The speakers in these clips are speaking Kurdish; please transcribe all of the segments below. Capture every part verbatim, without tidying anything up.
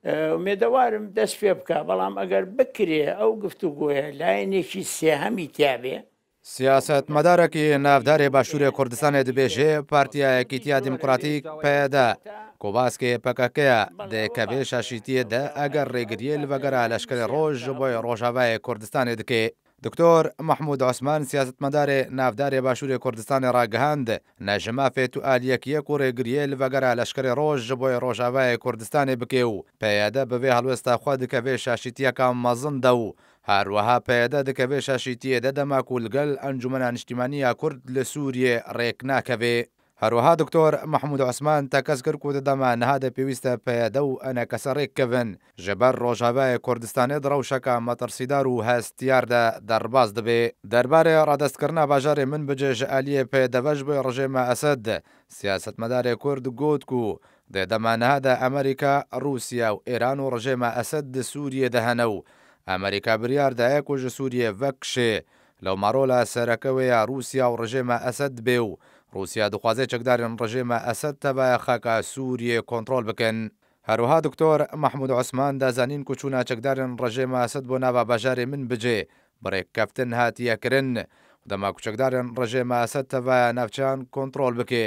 ئێمێدەوارم دەست پێ بکە، بەڵام ئەگەر بکرێ ئەو گفتوگۆیە لایەنێکی سێهەمی تیابێ. سیاستمەدارێکی ناوداری باشووری کوردستانی دەبێژێ پارتیا یەکیتیا دیموکراتیک پەیەدە، کۆباسکێ پەکەکەیە دەیەکەوێ شاشیتیە دە ئەگەر ڕێگریە لە بەگەرە لەشکری ڕۆژ بۆی ڕۆژاوای کوردستانی دکێ. دکتۆر مەحموود عوسمان سیاستمەدارێ ناودارێ باشووری کوردستانی ڕاگەهاند، نەژمافێ تو ئالیەکیەک و ڕێگریە لە بەگەرە لەشکری ڕۆژ بۆی ڕۆژاوای کوردستانی بکێ و پەیەدە بەوێ هەڵوێستا خوا دکەوێ شاشیتیەکە مەزن دە و هەروەها پەیەدە دکەوێ شاشیتیە دە دەماک و لەگەل ئەنجومەنە نیشتیمانیە کورد لە سووریە ڕێک ناکەوێ. هەروەها دکتۆر مەحموود عوسمان تەکەس کرد و دەدەما نەهادە پێویستە پەیەدە و ئەنە کەسە ڕێک کەون ژەبەر ڕۆژاوای کوردستانێ دڕەوشەکە مەترسیدار و هەستیاردە دەرباز دەبێ. دەربارەی ڕادەستکردنا باژارێ من بجێ ژە ئالیە پەیەدەڤەش بۆی ڕژێمە ئەسەد سیاستمەدارێ کورد گوت و دێ دەما نەهادە ئەمریکا، رووسیا و ئێران و ڕژێمە ئەسەد دە سووریە دەهەنە و ئەمریکا بریار دایە کو ژە سووریە ڤەکشێ لەو ماڕۆلە سەرەکەوەیە رووسیا و ڕژێمە ئەسەد بێ و رووسیا دخوازێ چەکدارن ڕژێمە ئەسەد تەڤایە خاکە سووریە کۆنترۆل بکەن. هەروەها دکتۆر مەحموود عوسمان دازانین کو چوونا چەکدارن ڕژێمە ئەسەد بۆ ناوا باژارێ من بجێ بڕێک کەفتن هاتیە کرن دەما کوچەکدارن ڕژێمە ئەسەد تەڤایە ناوچان کۆنترۆل بکێ.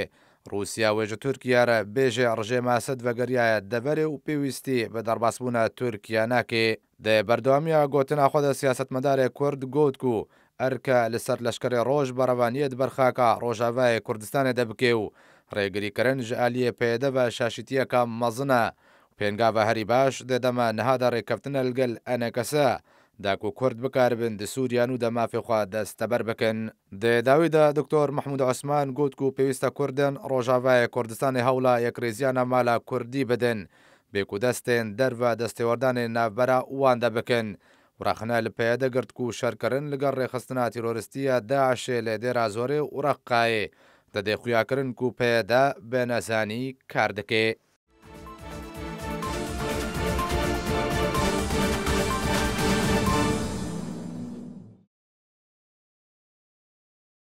رووسیا وێژە تورکیا رە بێژێ ڕژێمە ئەسەد ڤەگەریایە دەڤەرێ و پێویستی بە دەرباسبوونە تورکیا ناکێ. دە بەردەوامیە گۆتنا خۆدە سیاستمەدارێ کورد گوت کو ئەرکە لەسەر لەشکرێ ڕۆژ بەڕەوانیەت بەرخاکە ڕۆژاڤایە کوردستانێ دەبکێ و ڕێگریکردن ژە ئالیە پەیەدە بە شاشیتیەکە مەزنە. پێنگاڤە هەری باش دێ دەما نەهادە ڕێککەفتنە لەگەل ئەنەکەسە داکو کورد بکاربن دە سووریان و دەمافێ خوا دەستەبەر بکەن. دێ داویدا دکتۆر مەحموود عوسمان گوت کو پێویستە کوردن ڕۆژاڤایە کوردستانی هەوڵە یەکرێزیانە مالا کوردی بدن بێکو دەستێن دەرڤە دەستێوەردانێ ناوبەرە وان دەبکن و ڕەخنە لە پەیەدە گرت کو شەرکردن لەگەڵ ڕێخستنە تیرۆرستیە داعشێ لە دێرا زۆرێ و ڕەقایێ دەدێ خویاکردن کو پەیەدە بێنەزانی کار دکێ.